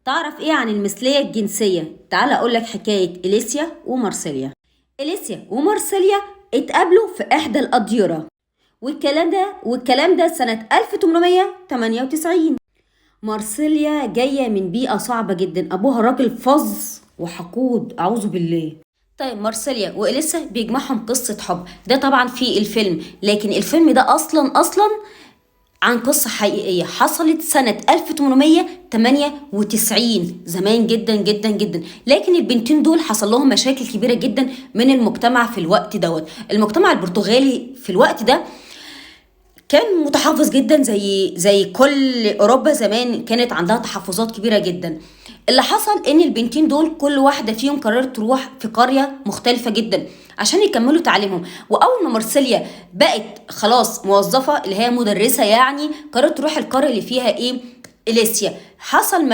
تعرف ايه عن المثلية الجنسية؟ تعال اقولك حكاية إليسيا ومارسيليا. إليسيا ومارسيليا اتقابلوا في احدى الأديرة، والكلام ده سنة 1898. مارسيليا جاية من بيئة صعبة جدا، أبوها راجل فظ وحقود أعوذ بالله. طيب مارسيليا وإليسا بيجمعهم قصة حب، ده طبعا في الفيلم، لكن الفيلم ده أصلا عن قصة حقيقية حصلت سنة 1898، زمان جدا جدا جدا. لكن البنتين دول حصل لهم مشاكل كبيرة جدا من المجتمع في الوقت دوت. المجتمع البرتغالي في الوقت ده كان متحفظ جدا، زي كل اوروبا زمان كانت عندها تحفظات كبيرة جدا. اللي حصل ان البنتين دول كل واحدة فيهم قررت تروح في قرية مختلفة جدا عشان يكملوا تعليمهم. واول ما مارسيليا بقت خلاص موظفة اللي هي مدرسه يعني، قررت تروح القرية اللي فيها ايه؟ اليسيا. حصل ما